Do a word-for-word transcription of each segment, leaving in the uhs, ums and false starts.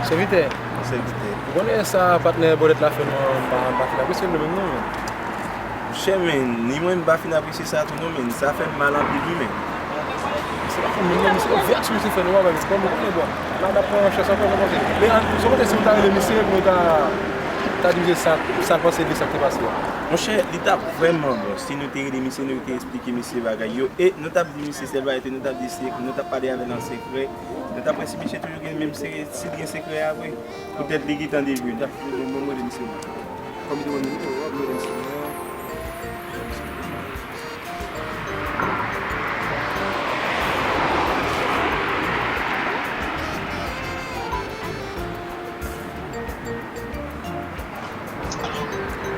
Sèvitè. Sèvitè. Ou konnen sa patnè bòlèt la fè m, m pa, m pa fin apresye l non, menm non, men. Monchè, men, ni mwen m pa fin apresye sa tou non, men. Sa fè m mal anpil, wi, men. Se pa fòm menm non, misye, vè aksyon misye fè nou a, men. Kòm ou konnen, bon, la, n ap pran yon chans ankò, nou panse. Men, an, sou kote, si nou ta rele misye, pou nou ta, ta di misye sa, sa l panse de sa k te pase a. Monchè, li t ap vrèman bon si nou te rele misye, nou te eksplike misye bagay yo, e nou t ap di misye sèl bagay, nou t ap di se, nou t ap pale avè l an sekrè, nou t ap wè si misye toujou gen menm se, si l gen sekrè a vre. Poutèt li gentan devye. N ap mwen, mwen, mwen, misye. Kòm li te wè nou, w ap mwen, misye.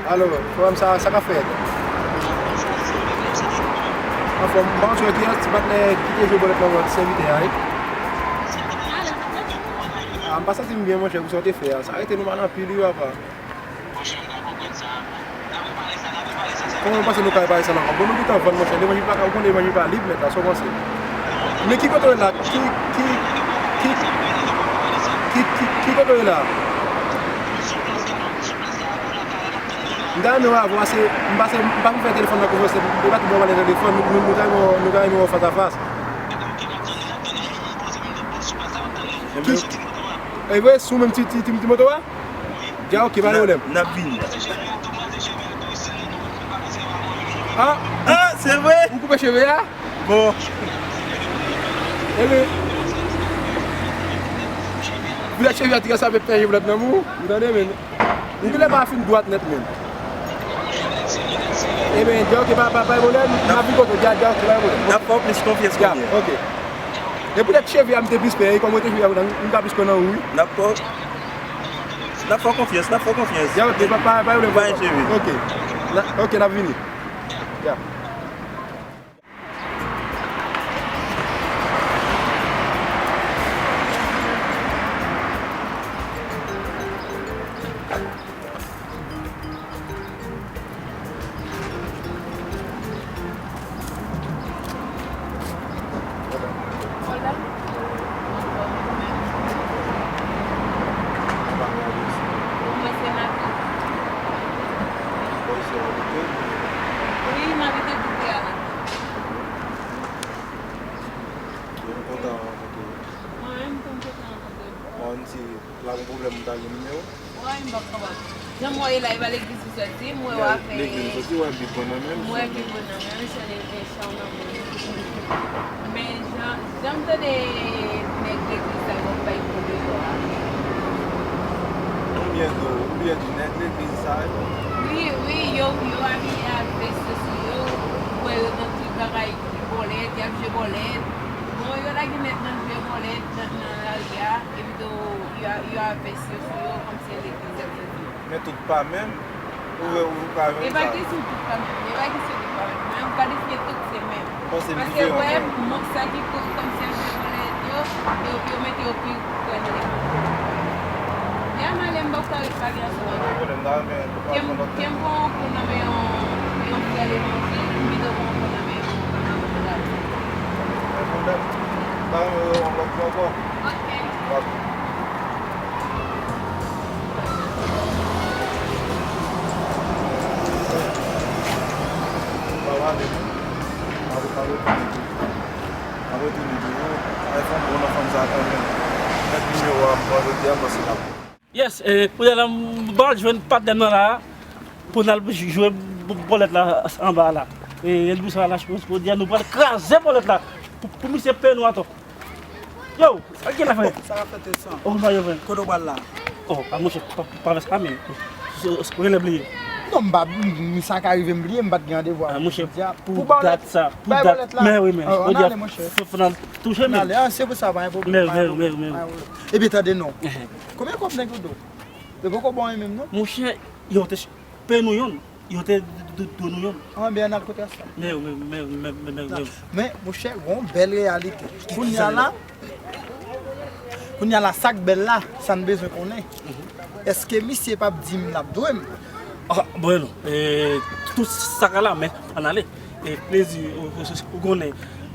Alo, frè m, sa, sa k ap fèt? Anfòm, m pa konn si w wè kiyès, ti patnè ki te jwe bòlèt la, sèvitè a, wi. A, m pa santi m byen, monchè, pou sa w te fè a. Sa rete nou mal anpil, wi, papa. Kòman w panse nou ka repare sa la ankò? Bon, nou gentan vann, monchè. Levanjil pa ka, ou konnen levanjil pa lib, mèt la, sa w panse? Men ki kote w ye la? Ki, ki, ki, ki, ki, ki kote w ye la? M ta renmen wè avè w, paske m pase, m pa pou fè telefòn nan konvèsasyon, m pa pou ba w telefòn, nou, nou, nou ta renmen, nou ta renmen wè w fas a fas. Ki, e vre, sou menm ti, ti, ti, ti moto a? Dja, ok, pa gen pwoblèm. N ap vini. Ah, ah, se vre? Ou koupe cheve a? Bon. Ebyen, koulè cheve a ti ka sa pe pèje vlòt nan mou, ou tande, men. Ou genlè pa fin dwat nèt, men. Ebyen, dja, ok, pa, pa, pa gen pwoblèm, n ap vin kote w, dja, dja, ok, pa gen pwoblèm. N ap fè w plis konfyans kounye a. Ok. E poutèt cheve a, m te plis pè, e kòm ou te cheve a, m ka plis kwè nan ou, wi. N ap fè w N ap fè w konfyans, n ap fè w konfyans. Ya, ok, pa, pa, pa, pa, pa, pa, ok. Na, ok, n ap vini. Ya. Wi, m abite kote a la. Mwen menm, m kontan rankontre w. Mwen menm tou, m kontan rankontre w. Bon, si la gon pwoblèm, m ta gen nimewo w? Woy, m p ap kapab. Jan m wè w ye la, e pa legliz ou soti, m wè w ap fè. Legliz ou soti, w wè Bib nan men m, m wè Bib nan men m, se le, e chan nan men m. Men jan, jan m tande nèg legliz sa yo ap bay kou deyò a. Konbyen de, konbyen de nèg legliz sa yo? Wi, wi, yo, yo abiye ak vès yo sou yo, ou wè yo nan tout bagay ki bòlèt, y ap jwe bòlèt. Bon, yo lage nèt nan jwe bòlèt, nan, nan lari a, epi tou, yo, yo avès yo sou yo, kòmsi se legliz y ap soti. Men tout pa menm. Ou wè, ou ka jwenn sa. E pa kesyon tout pa menm. E pa kesyon tout pa menm. Men ou ka deside tout se menm. Ou panse m diferan, men. Paske, wè, moun sa ki kou kòmsi y ap jwe bòlèt yo, yo, yo mete yo pi prè nan legliz. Ya, m ale, m p ap ka ret pale ansanm avè w. Gen pwoblèm, m ta renmen pran lòt. Ke m pran yon kou nan men yon, yon frè levanjil, m pito pran yon kou nan men yon papa mwen. Gen pwoblèm. M ta renmen wè w yon lòt jou ankò. Ok. Ok. Yes, e, kounye a la, m pral jwenn patnè m nan la, pou n al jwe bòlèt la anba la. E, Elvis a lach, jodi a, nou pral kraze bòlèt la, pou, pou misye peye nou atò. Yo, sa k gen la, frè? Sa k ap fèt, Elsan? Oh, sa yo, frè? Kote w pral la? Oh, a monchè, pa, pa vès la, men. Ou genlè bliye. Non, m pa, m, sa ka rive m bliye, m pa t gen randevou avè w jodi a. Pou dat sa, pou dat, men wi, men. Jodi a, fò n al touche, men. Ann ale, monchè. Ann ale, a, se pou sa, pa gen pwoblèm, pa gen pwoblèm. Ebyen, tande non. Konbyen kòb nèg yo do? Yo poko ba w anyen menm, non? Monchè, yo te peye nou yonn, yo te do, do nou yonn. Anben, ann al kote Rasta. Men, men, men. Men, monchè, gon bèl reyalite. Kounye a la, kounye a la, sa k bèl la, sa n bezwen konnen. Èske misye p ap di m l ap dwe m? Ah, bon, non. E, tout sa ka la, men ann ale. E, plezi, ou, ou, ou konnen,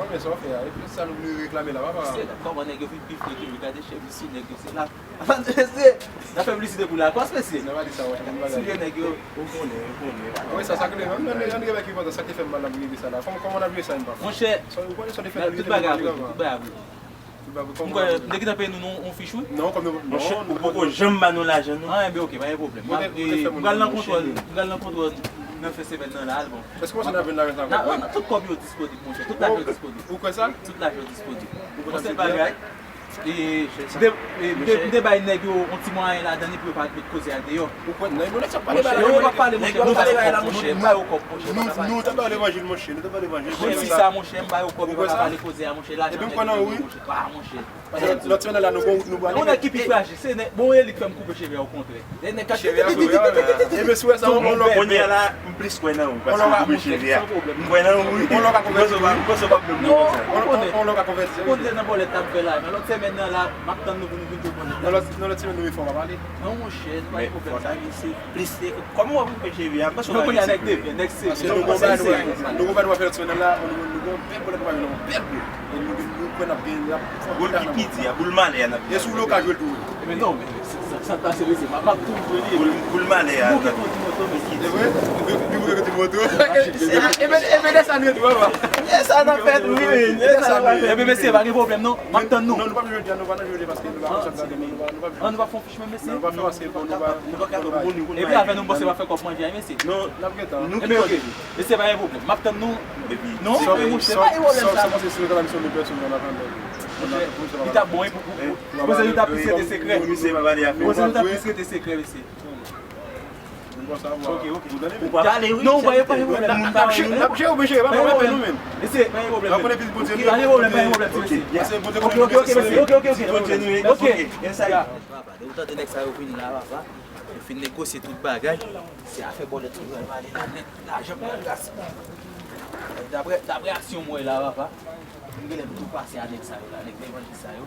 Non, men sa w fè a, e plis sa nou vin reklame la, papa. Mesye, kòman nèg yo vin pifre toujou, gade chèf isi, nèg yo se la. Mesye, n ap fè piblisite pou Lacoste, mesye. N ap di sa, wè, se bon bagay. Sou nèg yo. Ou konnen, ou konnen. Wi, sa, sa k leve. Ann, ann, ann, ann, ki pòtan, sa ki fè m mal la, pou rive sa la. Kòman, kòman n ap jwe sa, m pa konn. Monchè, tout bagay ap regle, tout bagay ap regle. M kwè, m te gentan peye nou nan yon fich, wi. Non, kòm nou, non, ou poko janm ba nou lajan, non. Ah, enben, ok, pa gen pwoblèm. M pral nan kontwòl, m pral nan kontwòl nan fen semèn nan la, al bon. Èske w sonje n ap jwenn lajan sa ankò? Nan, nan, tout kòb yo disponib, monchè. Tout lajan yo disponib. Ou kwè sa? Tout lajan yo disponib. Yon sèl bagay, e, m te, e, m te, m te bay nèg yo yon ti mwayen ladan li pou yo pa met koze a deyò. Ou kwè? Non, nou pa pale bagay la. Yo pa pale, monchè. Nou pale bagay la, monchè. M ba yo kòb, monchè. Nou, nou ta ba yo levanjil, monchè. Nou ta ba yo levanjil. Menm si sa, monchè, m ba yo kòb, yo pa ka pale koze a, monchè. Lajan nèg yo, monchè. Pa, monchè. Lòt semèn la, nou gon, nou pral. Yon nèg ki pi frajil, se nèg, bon, elit fè m koupe cheve a, okontrè. E nèg ka cheve a, e men si w wè sa, on lòk. Kounye a la, m plis kwè nan ou, paske w koupe cheve a. M kwè nan ou, wi. M panse w pa, m panse w pa blòm nan konsa. On lòk ka konvèti. Konn se nan bòlèt n ap fè la, men lòt semèn nan la, m ap tann nou pou nou vin jwe bòlèt. Nan lòt, nan lòt semèn, nou vin fò, pa pale. Non, monchè, nou pa gen pwoblèm sa. Plis se, kòman w ap koupe cheve a? M panse w pa gen sekrè. Nèg te byen, nèg serye. Paske nou gon bagay nou, nou gon bagay nou ap fè lòt semèn nan la, nou, nou gon bèl bòlèt nou pral jwe, nou gon bèl gòl. E nou, nou kwè n ap gen, n ap fè. Gòl ki pi di a, boul malè a n ap jwe. E si w lòk a jwe l tou, wi. Ebyen non, men sa, sa, sa t pase, mesye, m ap, m ap tou jwe li. Boul, boul malè a n ap jwe. Bouke tou ti moto, mesye. Se vre? Bouke tou ti moto. Ebyen, ebyen, de sa nou ye tou, papa. E sa n ap fè tou, wi, men. E sa n ap fè. Ebyen, mesye, pa gen pwoblèm, non. M ap tann nou. Non, nou p ap jwe jodi a, nou pa nan jwe jodi a, paske nou pa nan chanpyona, nou pa, nou pa. Ah, nou pa fè yon fich menm, mesye? Non, nou pa fè yon fich. Epi avè nou, m panse pa fè kòb manje a, mesye. Non, n ap gentan. Nou ki kote. Mesye, pa gen pwoblèm. M ap tann nou. Non, men monchè, pa gen pwoblèm sa. Sa w panse si nou ta la misyon de pèsòn nan atandan? Li t ap bon, wi, pou, pou, pou, pou se li t ap plis rete sekrè. Pou se li t ap plis rete sekrè, mesye. Ok, ok. Ou pale, wi. Non, pa gen, pa gen pwoblèm. N ap jere, n ap jere, ou pa jere, pa gen pwoblèm. Mesye, pa gen pwoblèm. Pa gen pwoblèm, pa gen pwoblèm, mesye. Ok, ok, ok, mesye. Ok, ok, ok, mesye. Ok. Papa, depi w tande nèg sa yo vin la, papa, yo fin negosye tout bagay. Se afè bòlèt yo pral pale la nèt. Lajan pral gaspiye. Daprè, daprè aksyon m wè la, papa, m genlè pou tou pase a nèg sa yo la, nèg levanjil sa yo.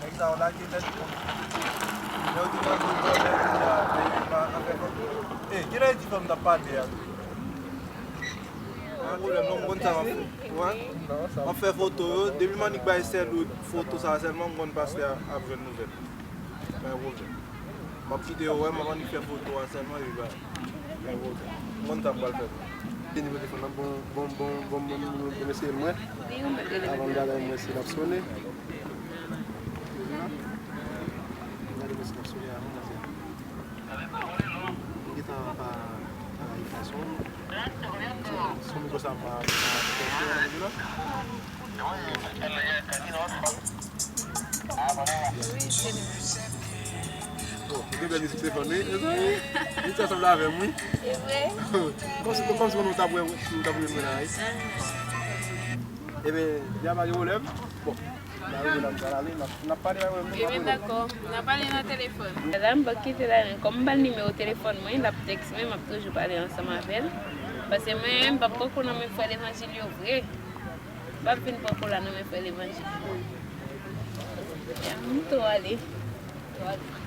nèg sa yo lage tèt yo. Lè yo te nan zòn nan, lè yo te la, lè yo pa, anfen, e, genlè yo di fè m t ap pale a. Pa gen pwoblèm, non, m konn sa m ap fè. Wè. M ap fè foto yo. Depi m annik bay sèl ou foto sa sèlman, m konn pastè a ap jwenn nouvèl. Pa gen pwoblèm. M ap kite yo wè, m ap annik fè foto a sèlman, epi ba. M konn sa m pral fè. Tini telefòn nan, bon, bon, bon, bon, bon, bon, bon, mesye mwen. Avan m gade mwen si l ap sone. Gade mwen si l ap sone avan, mesye. M gentan pa, pa la fason. Son, son mikwo sa pa, pa, pa, pa, pa, Bon, ou gen bèl mizik telefòn, wi, mezanmi. Mizik sa sanble avè m, wi. E vre? Kòmsi, kòmsi nou t ap wè, nou t ap wè mwen la, wi. Ebyen, ya pa gen pwoblèm. Bon, n a rive la, m pral ale, n ap, n ap pale avè m. Ebyen, dakò, n a pale nan telefòn. La, m p ap kite la, non. Kòm m ba l nimewo telefòn mwen, l ap tèks mwen, m ap toujou pale ansanm avè l. Paske mwen, m p ap pran kou nan men frè levanjil yo vre. M p ap vin pran kou la nan men frè levanjil yo. Ya, m tou ale. Tou ale.